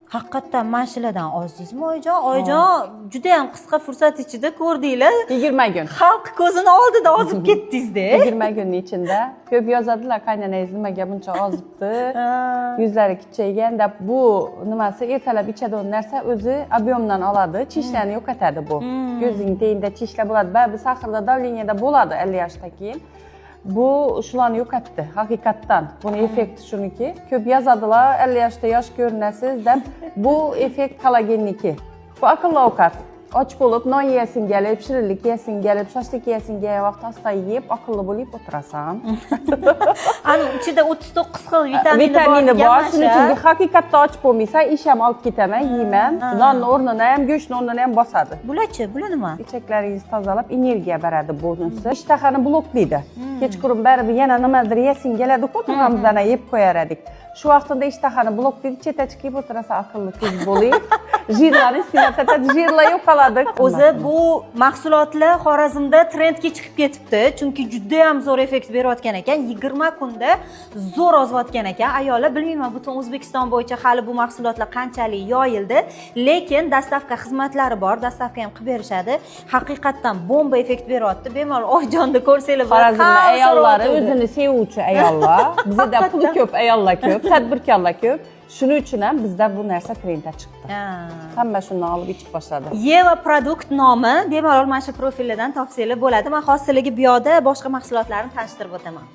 Haqiqatdan mana shulardan ozdingizmi, oyijon? Oyijon, judayam qisqa fursat ichida ko'rdinglar. 20 kun. Xalq ko'zini oldida ozib ketdingizda. 20 kunni ichida. Ko'p yozadilar, qaynanangiz nimaga buncha ozibdi, yuzlari kichaygan deb. Bu nimasi, ertalab ichadigan narsa, o'zi объем dan oladi, chishlarni yo'qotadi bu. Ko'zing tagida chishlar bo'ladi baribir, сахар da, давление da bo'ladi 50 yoshdan keyin. Bu shularni yo'qotdi haqiqatdan. Buni effekti shuniki, ko'p yozadilar, 50 yoshda yosh ko'rinasiz deb. Bu effekt kollagenniki. Bu aqlli ovqat. Och bo'lib non yeyasing kelib, shirinlik yeyasing kelib, shashlik yeyasing kelgan vaqt asta yeb, aqlli bo'lib o'tirasan. Ani ichida 39 xil vitamini Vitamini bor. bor, shuning uchun haqiqatda och bo'lmaysan. Ish ham olib ketaman, yeyman. Nonni o'rnini ham, go'shtni o'rnini ham bosadi. Bularchi, bular nima? Ichaklaringizni tozalab, energiya beradi bunisi. Ishtahani bloklaydi. Kechqurun baribir yana nimadir yesing keladi-ku, o'tirganimizdan yeb qo'yar edik. Shu vaqtida ishtahani bloklaydi, chetga chiqib o'tirasan, aqlli qiz bo'lib. Жир larni снять etadi, жир lar yo'qoladi. O'zi bu mahsulotlar Xorazmda trendga chiqib ketibdi, chunki judayam zo'r effekt berayotgan ekan. 20 kunda zo'r ozayotgan ekan ayollar. Bilmayman, butun O'zbekiston bo'yicha hali bu mahsulotlar qanchalik yoyildi, lekin доставка xizmatlari bor, доставка ham qilib berishadi. Haqiqatdan bomba effekt beryapti. Bemalol Oyijonni ko'rsanglar bo'ladi. Xorazmda Hamma ayollari so'rayotgandi. o'zini sevuvchi ayollar. Bizda puli ko'p ayollar ko'p, tadbirkorlar ko'p. Shuning uchun ham bizda bu narsa trendga chiqdi. Hamma shundan olib ichib boshladi. Yeva Produkt nomi, bemalol mana shu profillardan topsanglar bo'ladi. Man hozir sizlarga bu yoqda boshqa mahsulotlarni tanishtirib o'taman.